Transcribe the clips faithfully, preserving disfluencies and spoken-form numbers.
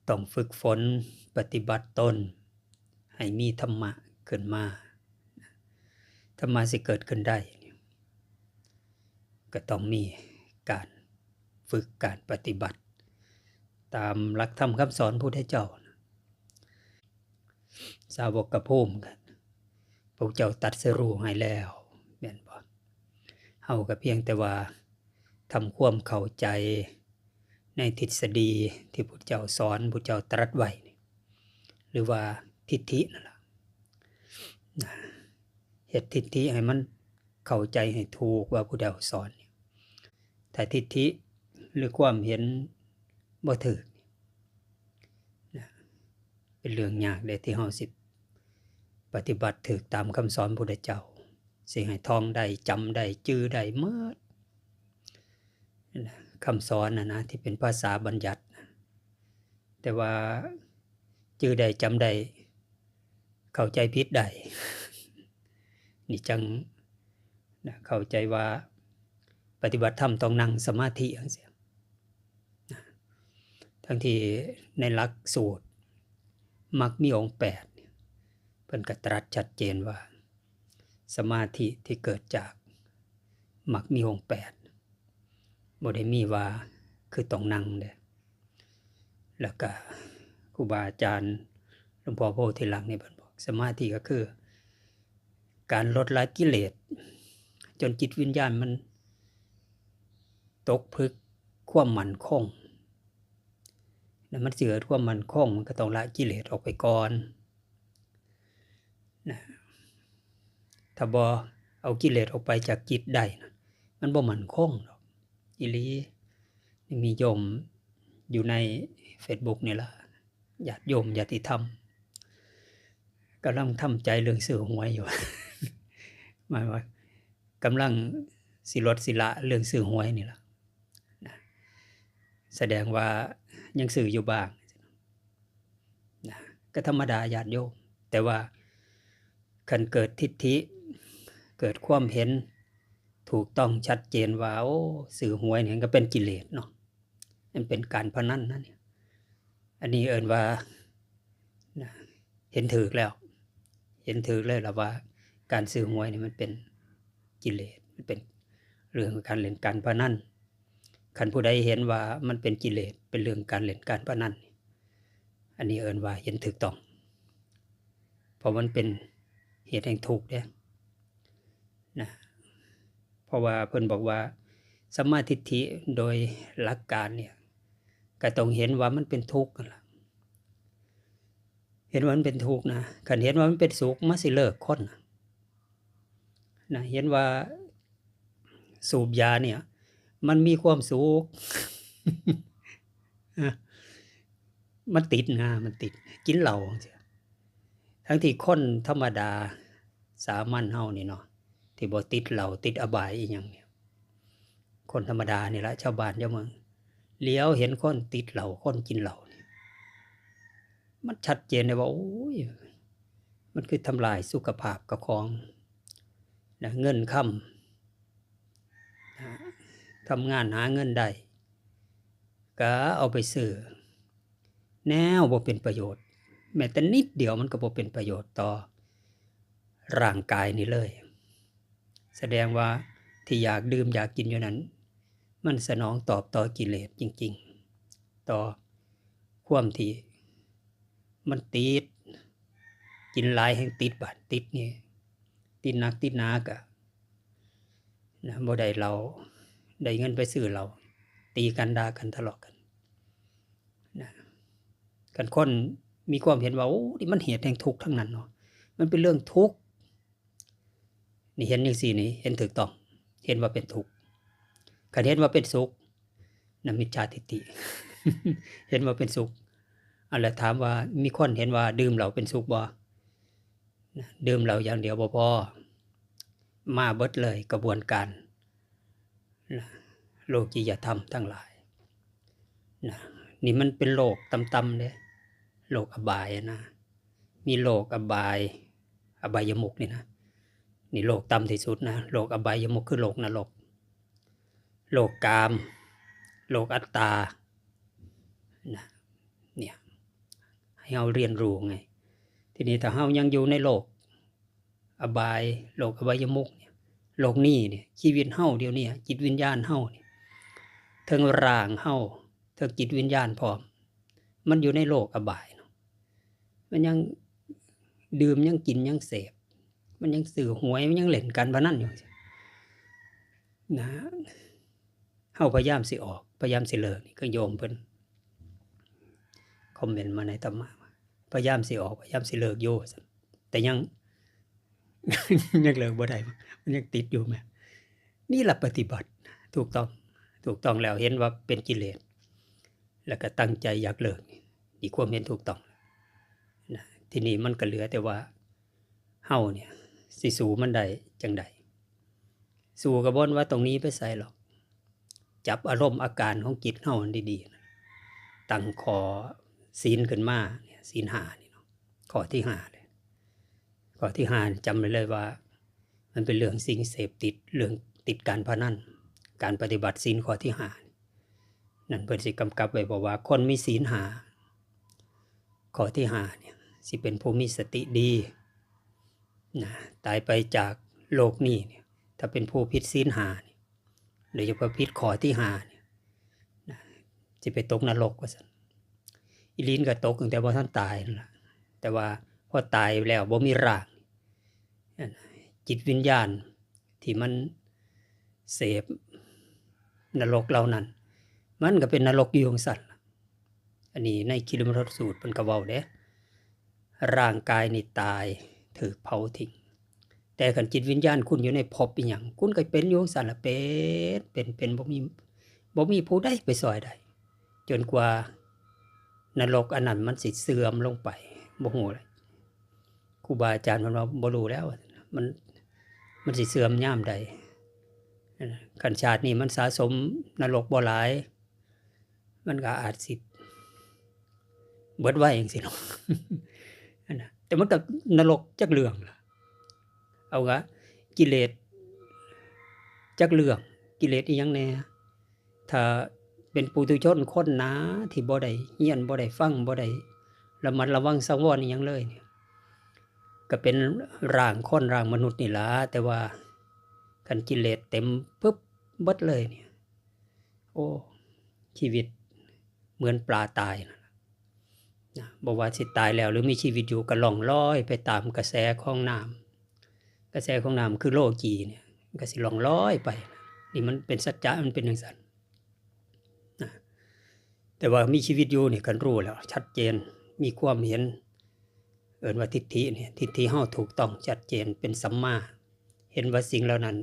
ต้องฝึกฝนปฏิบัติตน ให้มีธรรมะขึ้นมา ธรรมะสิเกิดขึ้นได้ ก็ต้องมีการฝึกการปฏิบัติ ตามหลักธรรมคำสอนพุทธเจ้า สาวกภูมิก็พระเจ้าตรัสรู้ให้แล้ว แม่นบ่ เฮาก็เพียงแต่ว่าทำความเข้าใจในทฤษฎีที่พุทธเจ้าสอน พุทธเจ้าตรัสไว้นี่ หรือว่าทิฏฐินั่นล่ะ นะ เฮ็ดทิฏฐิให้มันเข้าใจให้ถูกว่าพุทธเจ้าสอนนี่ ถ้าทิฏฐิหรือความเห็นบ่ถูก นะ เป็นเรื่องยากเด้ที่เฮาสิปฏิบัติถูกตามคำสอนพุทธเจ้า สิให้ท่องได้ จำได้ จื่อได้หมด นะ คำสอนน่ะนะ ที่เป็นภาษาบัญญัตินะ แต่ว่าจื่อได้ จำได้ เข้าใจผิดได้ นี่จั่ง นะ เข้าใจว่าปฏิบัติธรรมต้องนั่งสมาธิจั่งซี้ นะ ทั้งที่ในหลักสูตร มรรคมีองค์แปดเนี่ย เพิ่นก็ตรัสชัดเจนว่า สมาธิที่เกิดจากมรรคมีองค์แปด บ่ได้มีว่าคือต้องนั่งเด้ แล้วก็ครูบาอาจารย์หลวงพ่อโพธิลักษณ์นี่เพิ่นบอก สมาธิก็คือ การลดละกิเลส จนจิตวิญญาณมันตกผลึกความมั่นคง แล้วมันสิเกิดความมั่นคง มันก็ต้องละกิเลสออกไปก่อน นะ ถ้าบ่เอากิเลสออกไปจากจิตได้นะ มันบ่มั่นคงดอก อีหลี มีโยมอยู่ในเฟซบุ๊กนี่ล่ะ ญาติโยมญาติธรรม กำลังทำใจเรื่องซื้อหวยอยู่ หมายว่ากำลังสิลดสิละเรื่องซื้อหวยนี่ล่ะ นะ แสดงว่ายังซื้ออยู่บ้าง นะ ก็ธรรมดาญาติโยม แต่ว่าคันเกิดทิฏฐิ เกิดความเห็นถูกต้องชัดเจนว่า โอ้ ซื้อหวยนี่ก็เป็นกิเลสเนาะ มันเป็นการพนันนะเนี่ย อันนี้เอิ้นว่า นะ เห็นถูกแล้ว เห็นถูกเลยล่ะว่าการซื้อหวยนี่มันเป็นกิเลส มันเป็นเรื่องของการเล่นการพนัน คันผู้ใดเห็นว่ามันเป็นกิเลส เป็นเรื่องการเล่นการพนัน อันนี้เอิ้นว่าเห็นถูกต้อง เพราะมันเป็นเหตุแห่งทุกข์เด้ นะ เพราะว่าเพิ่นบอกว่าสัมมาทิฏฐิโดยหลักการเนี่ย ก็ต้องเห็นว่ามันเป็นทุกข์นั่นล่ะ เห็นว่ามันเป็นทุกข์นะ คันเห็นว่ามันเป็นสุข มันสิเลิกคนนะ นะ เห็นว่าสูบยาเนี่ย มันมีความสุข อ่ะ มันติดนะ มันติด กินเหล้าจั่งซี้ ทั้งที่คนธรรมดาสามัญเฮานี่เนาะ ที่บ่ติดเหล้าติดอบายอีหยังเนี่ย คนธรรมดานี่ละ ชาวบ้านชาวเมือง เหลียวเห็นคนติดเหล้า คนกินเหล้านี่ มันชัดเจนเลยว่า โอ้ย มันคือทำลายสุขภาพเจ้าของ นะ เงินคำ นะ ทำงานหาเงินได้ ก็เอาไปซื้อแนวบ่เป็นประโยชน์ แม้แต่นิดเดียวมันก็บ่เป็นประโยชน์ต่อร่างกายนี่เลย แสดงว่าที่อยากดื่มอยากกินอยู่นั้น มันสนองตอบต่อกิเลสจริงๆ ต่อความที่มันติด กินหลายแฮงติด บาดติดนี่ ติดหนักติดหนาก็ นะ บ่ได้เหล้า ได้เงินไปซื้อเหล้า ตีกันด่ากันทะเลาะกัน นะ คันคนมีความเห็นว่า โอ้ นี่มันเหตุแห่งทุกข์ทั้งนั้นเนาะ มันเป็นเรื่องทุกข์ นี่เห็นจั่งซี้นี่ เห็นถูกต้อง เห็นว่าเป็นทุกข์ คันเห็นว่าเป็นสุข นะ มิจฉาทิฏฐิ เห็นว่าเป็นสุข เอาละ ถามว่ามีคนเห็นว่าดื่มเหล้าเป็นสุขบ่ นะ ดื่มเหล้าอย่างเดียวบ่พอ มาเบิดเลยกระบวนการ นะ โลกิยธรรมทั้งหลาย นะ นี่มันเป็นโลกต่ำๆเด้ โลกอบายนะ มีโลกอบาย อบายมุขนี่นะ นี่โลกต่ำที่สุดนะ โลกอบายมุขคือโลกนรก โลกกาม โลกอัตตา นะ เนี่ย ให้เฮาเรียนรู้ไง ทีนี้ถ้าเฮายังอยู่ในโลกอบาย โลกอบายมุขเนี่ย โลกนี้เนี่ย ชีวิตเฮาเดี๋ยวนี้ จิตวิญญาณเฮาเนี่ย เทิงร่างเฮา เทิงจิตวิญญาณพร้อม มันอยู่ในโลกอบายเนาะ มันยังดื่ม ยังกิน ยังเสพ มันยังซื้อหวย มันยังเล่นการพนันอยู่ นะ เฮาพยายามสิออก พยายามสิเลิก นี่คือโยมเพิ่นคอมเมนต์มาในธรรมะ พยายามสิออก พยายามสิเลิกอยู่ แต่ยัง ยังเลิกบ่ได้ มันยังติดอยู่แหม นี่ล่ะปฏิบัติ ถูกต้อง ถูกต้องแล้ว เห็นว่าเป็นกิเลส แล้วก็ตั้งใจอยากเลิก นี่ นี่ความเห็นถูกต้อง นะ ทีนี้มันก็เหลือแต่ว่า เฮาเนี่ย สิสู้มันได้จั่งใด สู้ก็บ่ว่าต้องหนีไปไสหรอก จับอารมณ์อาการของจิตเฮาดีๆ ตั้งข้อศีลขึ้นมาเนี่ย ศีลห้านี่เนาะ ข้อที่ห้าเลย ข้อที่ห้าจำไว้เลยว่า มันเป็นเรื่องสิ่งเสพติด เรื่องติดการพนัน การปฏิบัติศีลข้อที่ห้า นั่นเพิ่นสิกำกับไว้ บอกว่าคนมีศีลห้า ข้อที่ห้าเนี่ย สิเป็นผู้มีสติดี นะ ตายไปจากโลกนี้เนี่ย ถ้าเป็นผู้ผิดศีลห้าเนี่ย โดยเฉพาะผิดข้อที่ห้าเนี่ย นะ สิไปตกนรกว่าซั่น อีหลีนก็ตกตั้งแต่บ่ทันตายนั่นล่ะ แต่ว่าพอตายแล้วบ่มีร่าง จิตวิญญาณที่มันเสพนรกเหล่านั้น มันก็เป็นนรกอยู่จั่งซั้นล่ะ อันนี้ในคิริมรรทสูตรเพิ่นก็เว้าเด้ ร่างกายนี่ตาย ถูกเผาทิ้ง แต่คันจิตวิญญาณคุณอยู่ในภพอีหยัง คุณก็เป็นอยู่จั่งซั้นล่ะ เป็น เป็น เป็น บ่มี บ่มีผู้ใดไปซ่อยได้ จนกว่านรกอันนั้นมันสิเสื่อมลงไป บ่ฮู้เลย ครูบาอาจารย์เพิ่นว่าบ่รู้แล้ว มัน มันสิเสื่อมยามใด คันชาตินี้มันสะสมนรกบ่หลาย มันก็อาจสิเบิดไวจั่งซี้เนาะ นั่นน่ะ แต่มันก็นรกจักเรื่องล่ะ เอากะกิเลสจักเรื่อง กิเลสอีหยังแน่ ถ้าเป็นปุถุชนคนหนาที่บ่ได้เรียน บ่ได้ฟัง บ่ได้ระมัดระวังสังวรอีหยังเลยเนี่ย ก็เป็นร่างคนร่างมนุษย์นี่ล่ะ แต่ว่าคันกิเลสเต็มปึ๊บเบิดเลยเนี่ย โอ้ ชีวิตเหมือนปลาตายนั่นล่ะ นะ บ่ว่าสิตายแล้วหรือมีชีวิตอยู่ก็ล่องลอยไปตามกระแสของน้ำ กระแสของน้ำคือโลกีเนี่ย มันก็สิล่องลอยไป นี่มันเป็นสัจจะ มันเป็นจั่งซั้น นะ แต่ว่ามีชีวิตอยู่นี่คันรู้แล้ว ชัดเจน มีความเห็น เอิ้นว่าทิฏฐิเนี่ย ทิฏฐิเฮาถูกต้องชัดเจน เป็นสัมมา เห็นว่าสิ่งเหล่านั้น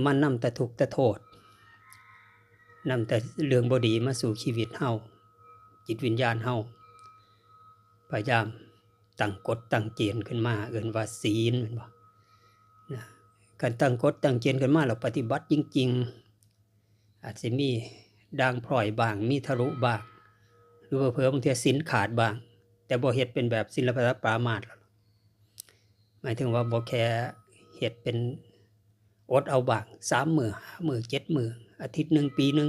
มันนำแต่ทุกข์แต่โทษ นำแต่เรื่องบ่ดีมาสู่ชีวิตเฮา จิตวิญญาณเฮา พยายามตั้งกฎตั้งเกณฑ์ขึ้นมา เอิ้นว่าศีล แม่นบ่ นะ การตั้งกฎตั้งเกณฑ์ขึ้นมาแล้วปฏิบัติจริงๆ อาจสิมีด่างพร้อยบ้าง มีทะลุบ้าง หรือว่าเผลอบางเทื่อศีลขาดบ้าง แต่บ่เฮ็ดเป็นแบบศีลพัตตปรามาส หมายถึงว่าบ่แค่เฮ็ดเป็นอดเอาบ้าง สามมื้อ ห้ามื้อ เจ็ดมื้อ อาทิตย์หนึ่ง ปีหนึ่ง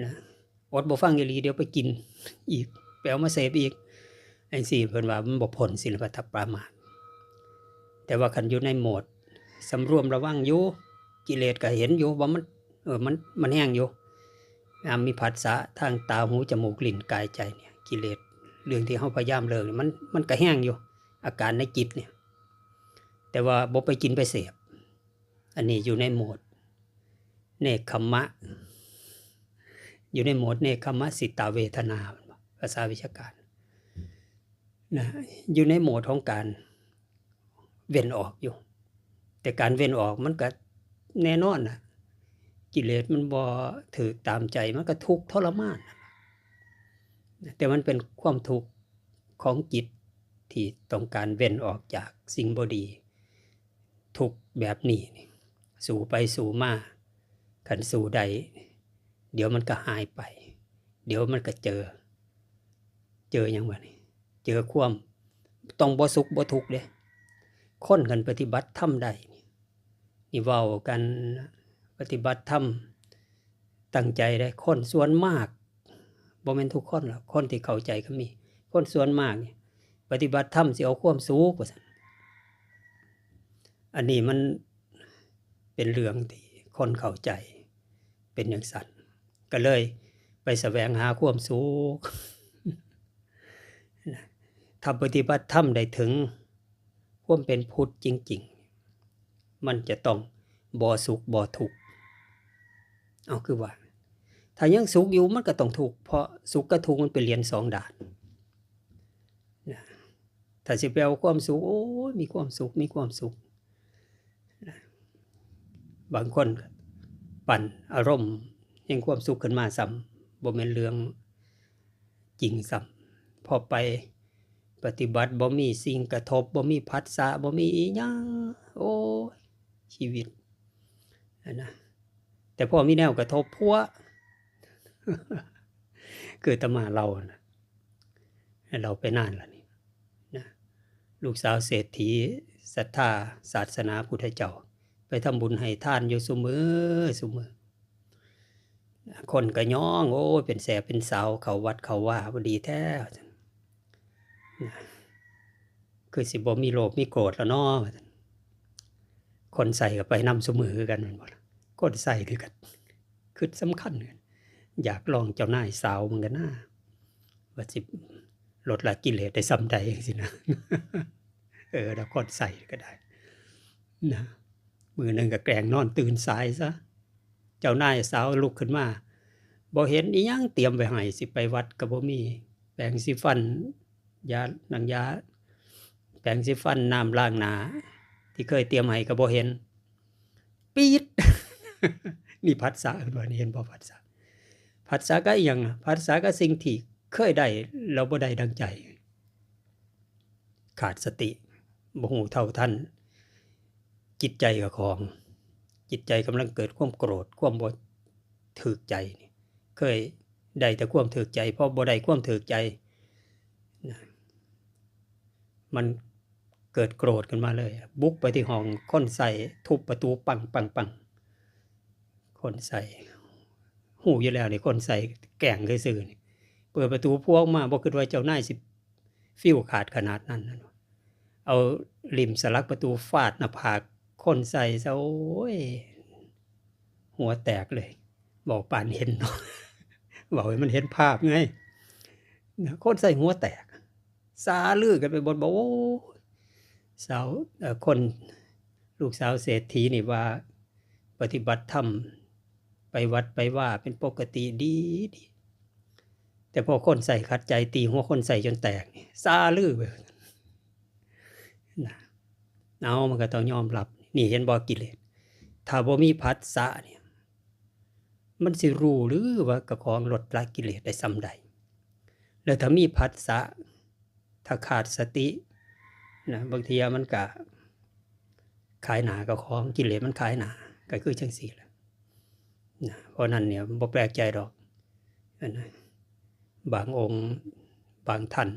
นะ อดบ่ฟังอีหลี เดี๋ยวไปกินอีก ไปเอามาเสพอีก จั่งซี้เพิ่นว่ามันบ่พ้นศีลพัตตปรามาส แต่ว่าคันอยู่ในโหมดสำรวมระวังอยู่ กิเลสก็เห็นอยู่ว่ามัน เออ มัน มันแฮงอยู่ ยามมีผัสสะทางตา หู จมูก ลิ้น กาย ใจเนี่ย กิเลสเรื่องที่เฮาพยายามเลิกเนี่ย มัน มันก็แฮงอยู่ อาการในจิตเนี่ย แต่ว่าบ่ไปกินไปเสพ อันนี้อยู่ในโหมด เนกขัมมะ อยู่ในโหมดเนกขัมมะสิตาเวทนา ภาษาวิชาการ นะ อยู่ในโหมดของการเว้นออกอยู่ แต่การเว้นออกมันก็แน่นอนน่ะ กิเลสมันบ่ถูกตามใจ มันก็ทุกข์ทรมานน่ะ แต่มันเป็นความทุกข์ของจิตที่ต้องการเว้นออกจากสิ่งบ่ดี ทุกข์แบบนี้นี่ สู้ไปสู้มา คันสู้ได้ เดี๋ยวมันก็หายไป เดี๋ยวมันก็เจอ เจอหยังวะนี่ เจอความต้องบ่สุขบ่ทุกข์เด้ คนคันปฏิบัติธรรมได้นี่ นี่เว้ากันปฏิบัติธรรมตั้งใจได้ คนส่วนมาก บ่แม่นทุกคนหรอก คนที่เข้าใจก็มี คนส่วนมากนี่ปฏิบัติธรรมสิเอาความสุขว่าซั่น อันนี้มันเป็นเรื่องที่คนเข้าใจเป็นจั่งซั้น ก็เลยไปแสวงหาความสุข นะ ถ้าปฏิบัติธรรมได้ถึงความเป็นพุทธจริงๆ มันจะต้องบ่สุขบ่ทุกข์ เอาคือว่า ถ้ายังสุขอยู่มันก็ต้องทุกข์ เพราะสุขกับทุกข์มันเป็นเหรียญสองด้านนะ ถ้าสิไปเอาความสุข โอ้ย มีความสุข มีความสุขนะ บางคนก็ปั่นอารมณ์แห่งความสุขขึ้นมาซ้ำ บ่แม่นเรื่องจริงซ้ำ พอไปปฏิบัติบ่มีสิ่งกระทบ บ่มีผัสสะ บ่มีอีหยัง โอ้ย ชีวิตนะ แต่พอมีแนวกระทบพัว คืออาตมาเล่านะ ให้เราไปนานแล้วนี่นะ ลูกสาวเศรษฐีศรัทธาศาสนาพุทธเจ้า ไปทำบุญให้ทานอยู่ซุมื้อซุมื้อ คนก็ย้อง โอ้ย เป็นแสบเป็นสาว เข้าวัดเข้าวา บ่ดีแท้ นะ คือสิบ่มีโลภมีโกรธแล้วเนาะ คนใส่ก็ไปนำซุมื้อคือกันแม่นบ่ล่ะ คนใส่คือกัน คิดสำคัญกัน อยากลองเจ้านายสาวเหมือนกันนะ ว่าสิลดละกิเลสได้ส่ำใดจั่งซี้นะ เออ แล้วคนใส่ก็ได้ นะ มื้อหนึ่งก็แกล้งนอนตื่นสายซะ เจ้านายสาวลุกขึ้นมา บ่เห็นอีหยังเตรียมไว้ให้ สิไปวัดก็บ่มี แปรงสีฟัน ยา หนังยา แปรงสีฟัน น้ำล้างหน้า ที่เคยเตรียมให้ก็บ่เห็น ปี๊ด นี่ผัสสะ เห็นบ่ นี่เห็นบ่ผัสสะ ผัสสะก็อีหยังอะ ผัสสะก็สิ่งที่เคยได้ เราบ่ได้ดังใจ ขาดสติ บ่ฮู้เท่าทันจิตใจเจ้าของ จิตใจกำลังเกิดความโกรธ ความบ่ถูกใจนี่ เคยได้แต่ความถูกใจ พอบ่ได้ความถูกใจนะ มันเกิดโกรธขึ้นมาเลย บุกไปที่ห้องคนใส่ ทุบประตูปังปังปัง คนใส่ ฮู้อยู่แล้วนี่ คนใส่แกล้งซื่อๆนี่ เปิดประตูพัวออกมา บ่คิดว่าเจ้านายสิ ฟิวขาดขนาดนั้นนะ เอาหลิ้มสลักประตูฟาดหน้าผากคนใส่ซะ โอ้ย หัวแตกเลย เว้าปานเห็นเนาะ เว้าให้มันเห็นภาพไง นะ คนใส่หัวแตก ซาลือกันไปหมด บอก โอ้ย สาว เอ่อ คน ลูกสาวเศรษฐีนี่ว่าปฏิบัติธรรม ไปวัดไปวาเป็นปกติดีดี แต่พอคนใส่ขัดใจ ตีหัวคนใส่จนแตกนี่ ซาลือไปนะ เอา มันก็ต้องยอมรับ นี่เห็นบ่กิเลส ถ้าบ่มีผัสสะเนี่ย มันสิรู้หรือว่าเจ้าของลดละกิเลสได้ส่ำใด แล้วถ้ามีผัสสะ ถ้าขาดสตินะ บางทีมันก็ขายหน้าเจ้าของ กิเลสมันขายหน้า ก็คือจั่งซี้แหละนะ เพราะนั้นเนี่ยบ่แปลกใจดอกนะ บางองค์ บางท่าน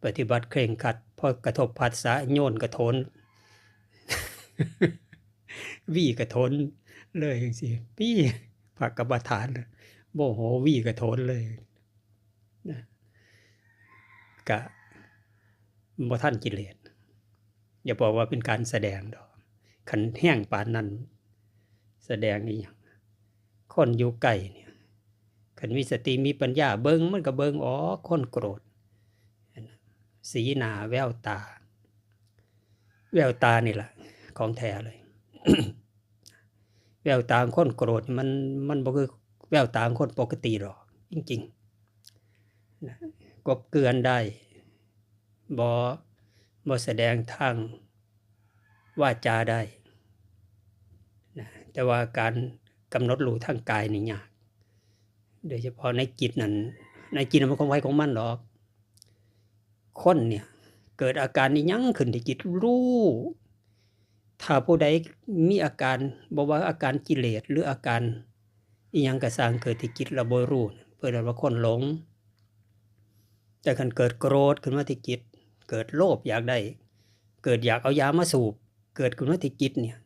ปฏิบัติเคร่งครัด พอกระทบผัสสะ โยนกระโถน วีกระโถนเลยจั่งซี้ ปี้ พระกรรมฐาน โมโหวีกระโถนเลยนะ กะบ่ทันกิเลส อย่าบอกว่าเป็นการแสดงดอก คันแฮงปานนั้น แสดงอีหยัง คนอยู่ใกล้เนี่ย คันมีสติมีปัญญาเบิ่ง มันก็เบิ่งออก คนโกรธ สีหน้าแววตา แววตานี่แหละของแท้เลย แววตาของคนโกรธนี่มัน มันบ่คือแววตาของคนปกติหรอก จริงๆนะ กบเกลื่อนได้ บ่ บ่แสดงทางวาจาได้นะ แต่ว่าการกำหนดรู้ทางกายนี่ยาก โดยเฉพาะในจิตนั่น ในจิตมันของไผของมันหรอก คนเนี่ย เกิดอาการอิหยังขึ้นที่จิต รู้ ถ้าผู้ใดมีอาการ บ่ว่าอาการกิเลสหรืออาการอิหยังก็ซ่าง เกิดที่จิตแล้วบ่รู้ เพิ่นเรียกว่าคนหลง แต่คันเกิดโกรธขึ้นมาที่จิต เกิดโลภอยากได้ เกิดอยากเอายามาสูบ เกิดขึ้นมาที่จิตเนี่ย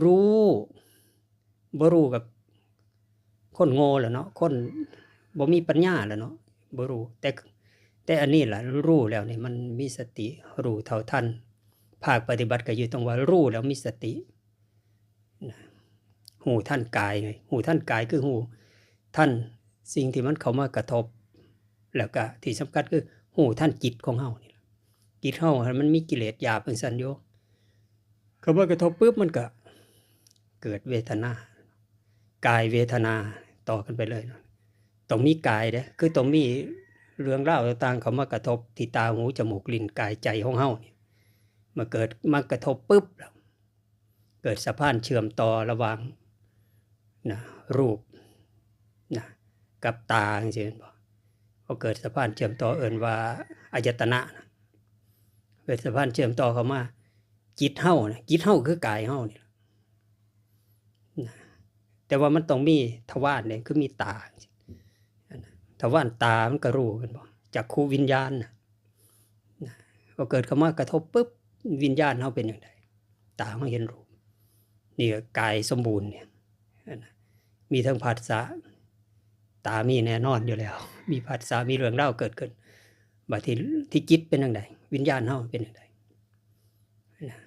รู้ บ่รู้กับคนโง่แหละเนาะ คนบ่มีปัญญาแหละเนาะ บ่รู้ แต่ แต่อันนี้ล่ะ ฮู้แล้วนี่มันมีสติ ฮู้เท่าทัน ภาคปฏิบัติก็อยู่ตรงว่าฮู้แล้วมีสติ นะ ฮู้ทันกายไง ฮู้ทันกายคือฮู้ทันสิ่งที่มันเข้ามากระทบ แล้วก็ที่สำคัญคือฮู้ทันจิตของเฮานี่ล่ะ จิตเฮามันมีกิเลสหยาบจั่งซั้นอยู่ เข้ามากระทบปุ๊บมันก็เกิดเวทนา กายเวทนาต่อกันไปเลยเนาะ ต้องมีกายเด้ คือต้องมีเรื่องราวต่างๆเข้ามากระทบที่ตา หู จมูก ลิ้น กาย ใจของเฮานี่ มาเกิด มากระทบปุ๊บแล้ว เกิดสะพานเชื่อมต่อระหว่าง นะ รูป นะ กับตาจั่งซี้แม่นบ่ พอเกิดสะพานเชื่อมต่อเอิ้นว่าอายตนะนะ เกิดสะพานเชื่อมต่อเข้ามา จิตเฮานะ จิตเฮาคือกายเฮานี่ล่ะ นะ แต่ว่ามันต้องมีทวารเด้ คือมีตาจั่งซี้ ทวารตามันก็รู้แม่นบ่ จักขุวิญญาณนะ นะ พอเกิดเข้ามากระทบปุ๊บ วิญญาณเฮาเป็นจั่งใด ตาเฮาเห็นรูป นี่ก็กายสมบูรณ์เนี่ย นะ มีทั้งผัสสะ ตามีแน่นอนอยู่แล้ว มีผัสสะ มีเรื่องราวเกิดขึ้น บัดที่ ที่จิตเป็นจั่งใด วิญญาณเฮาเป็นจั่งใด นะ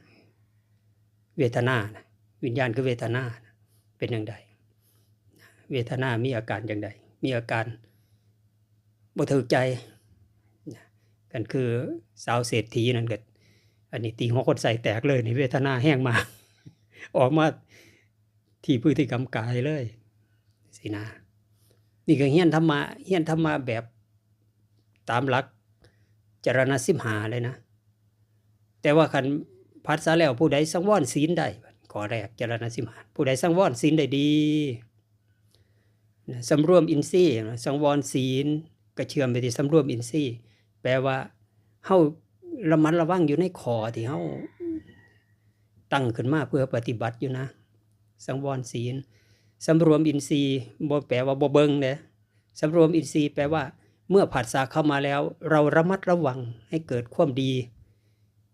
เวทนานะ วิญญาณคือเวทนานะ เป็นจั่งใด เวทนามีอาการจั่งใด มีอาการบ่ถูกใจ นะ กันคือสาวเศรษฐีนั่นก็ อันนี้ตีหัวคนใส่แตกเลยนี่ เวทนาแฮงมาก ออกมาที่พฤติกรรมกายเลย สินะ นี่ก็เฮียนธรรมะ เฮียนธรรมะแบบตามหลักจรณะสิบห้าเลยนะ แต่ว่าคันผัสสะแล้วผู้ใดสังวรศีลได้ ข้อแรกจรณะสิบห้า ผู้ใดสังวรศีลได้ดี นะ สำรวมอินทรีย์นะ สังวรศีลก็เชื่อมไปที่สำรวมอินทรีย์ แปลว่าเฮาระมัดระวังอยู่ในข้อที่เฮาตั้งขึ้นมาเพื่อปฏิบัติอยู่นะ สังวรศีล สำรวมอินทรีย์ บ่แปลว่าบ่เบิ่งเด้ สำรวมอินทรีย์แปลว่า เมื่อผัสสะเข้ามาแล้ว เราระมัดระวังให้เกิดความดี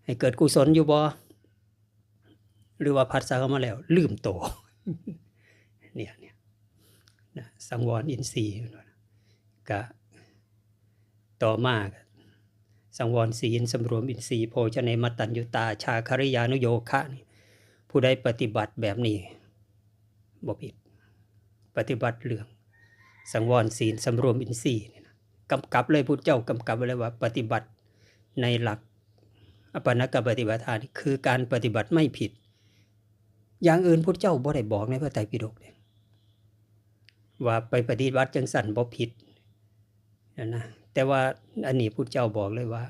ให้เกิดกุศลอยู่บ่ หรือว่าผัสสะเข้ามาแล้วลืมโต เนี่ย เนี่ย นะ สังวรอินทรีย์ ก็ ต่อมาก็สังวรศีล สำรวมอินทรีย์ โภชเนมัตตัญญุตา จาคาริยานุโยคะนี่ ผู้ใดปฏิบัติแบบนี้ บ่ผิด ปฏิบัติเรื่องสังวรศีล สำรวมอินทรีย์นี่นะ กำกับเลย พุทธเจ้ากำกับไว้เลยว่าปฏิบัติในหลักอัปปะณกปฏิปทานี่คือการปฏิบัติไม่ผิด อย่างอื่นพุทธเจ้าบ่ได้บอกในพระไตรปิฎกเด้ ว่าไปปฏิบัติจั่งซั้นบ่ผิดนะนะ แต่ว่าอันนี้พุทธเจ้าบอกเลยว่า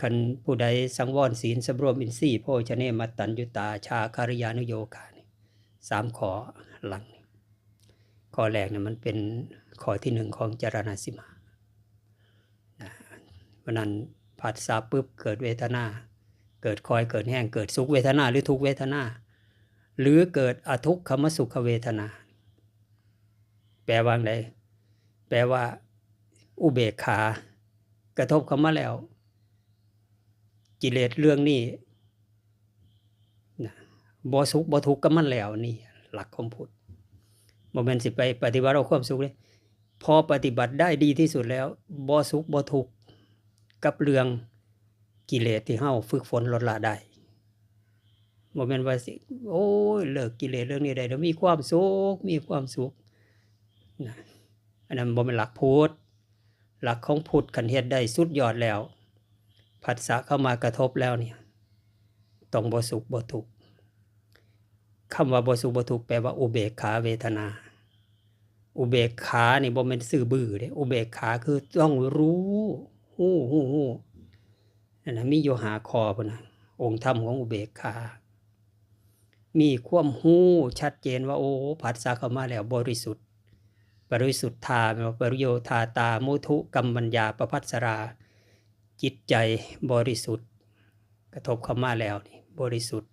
คันผู้ใดสังวรศีล สำรวมอินทรีย์ โภชเนมัตตัญญุตา จาคาริยานุโยคะนี่ สามข้อหลังนี่ ข้อแรกเนี่ยมันเป็นข้อที่หนึ่งของจรณะสิบห้า นะ เพราะนั้นผัสสะปุ๊บเกิดเวทนา เกิดคอย เกิดแฮง เกิดสุขเวทนาหรือทุกขเวทนา หรือเกิดอทุกขมสุขเวทนา แปลว่าไง แปลว่าอุเบกขากระทบเข้ามาแล้ว กิเลสเรื่องนี้นะ บ่สุขบ่ทุกข์กับมันแล้ว นี่หลักของพุทธ บ่แม่นสิไปปฏิบัติเอาความสุขเลย พอปฏิบัติได้ดีที่สุดแล้ว บ่สุขบ่ทุกข์กับเรื่องกิเลสที่เฮาฝึกฝนลดละได้ บ่แม่นว่าสิ โอ้ย เลิกกิเลสเรื่องนี้ได้แล้วมีความสุข มีความสุข นะ อันนั้นบ่แม่นหลักพุทธ หลักของพุทธคันเฮ็ดได้สุดยอดแล้ว ผัสสะเข้ามากระทบแล้วเนี่ย ต้องบ่สุขบ่ทุกข์ คำว่าบ่สุขบ่ทุกข์แปลว่าอุเบกขาเวทนา อุเบกขานี่บ่แม่นซื่อบื้อเด้ อุเบกขาคือต้องรู้ ฮู้ ฮู้ ฮู้ นั่นน่ะ มีอยู่ห้าข้อพุ้นน่ะ องค์ธรรมของอุเบกขา มีความฮู้ชัดเจนว่า โอ้ ผัสสะเข้ามาแล้วบริสุทธิ์ ปริสุทธา แม่นบ่ ปริโยธาตา มุทุ กัมมัญญา ปภัสสรา จิตใจบริสุทธิ์ กระทบเข้ามาแล้วนี่บริสุทธิ์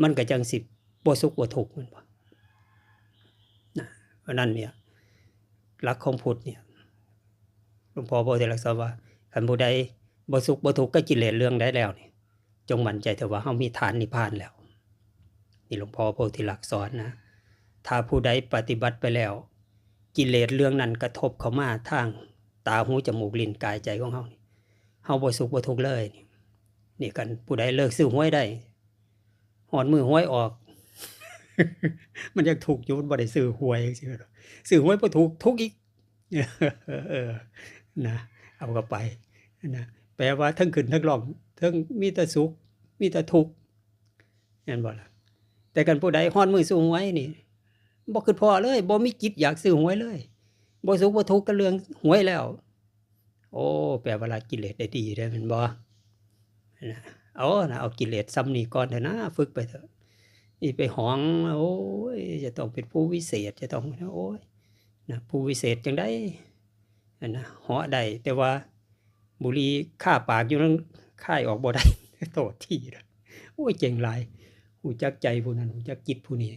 มันก็จั่งสิบ่สุขบ่ทุกข์ แม่นบ่ นะ เพราะนั้นเนี่ย หลักของพุทธเนี่ย หลวงพ่อโพธิลักษณ์สอนว่า คันผู้ใดบ่สุขบ่ทุกข์กับกิเลสเรื่องใดแล้วนี่ จงมั่นใจเถอะว่าเฮามีฐานนิพพานแล้ว นี่หลวงพ่อโพธิลักษณ์สอนนะ ถ้าผู้ใดปฏิบัติไปแล้ว กิเลสเรื่องนั้นกระทบเข้ามาทางตา หู จมูก ลิ้น กาย ใจของเฮานี่ เฮาบ่สุขบ่ทุกข์เลย นี่ นี่ คันผู้ใดเลิกซื้อหวยได้ ฮอดมื้อหวยออก มันยังทุกข์อยู่ มันบ่ได้ซื้อหวยจังซี้ ซื้อหวยบ่ถูก ทุกข์อีก เออ นะ เอาเข้าไป นะ แปลว่าทั้งขึ้นทั้งร่อง ทั้งมีแต่สุข มีแต่ทุกข์ แม่นบ่ล่ะ? แต่คันผู้ใดฮอดมื้อซื้อหวยนี่ บ่คิดพ้อเลย บ่มีจิตอยากซื้อหวยเลย บ่สุขบ่ทุกข์กับเรื่องหวยแล้ว โอ้ แปลว่าละกิเลสได้ดีเด้อ แม่นบ่? นะ เอานะ เอากิเลสส่ำนี้ก่อนเถอะนะ ฝึกไปเถอะ อีไปหอง โอ้ย จะต้องเป็นผู้วิเศษ จะต้อง โอ้ย นะ ผู้วิเศษจั่งใด อันนะ เหาะได้ แต่ว่าบุหรี่คาปากอยู่นั้น คายออกบ่ได้ โทษทีนะ โอ้ย เจ๋งหลาย ฮู้จักใจผู้นั้น ฮู้จักจิตผู้นี้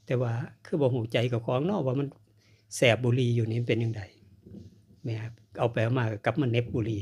แต่ว่าคือบ่ฮู้ใจเจ้าของเนาะ ว่ามันแสบบุหรี่อยู่นี่มันเป็นจั่งใด แหม เอาไปเอามาก็กลับมาเหน็บบุหรี่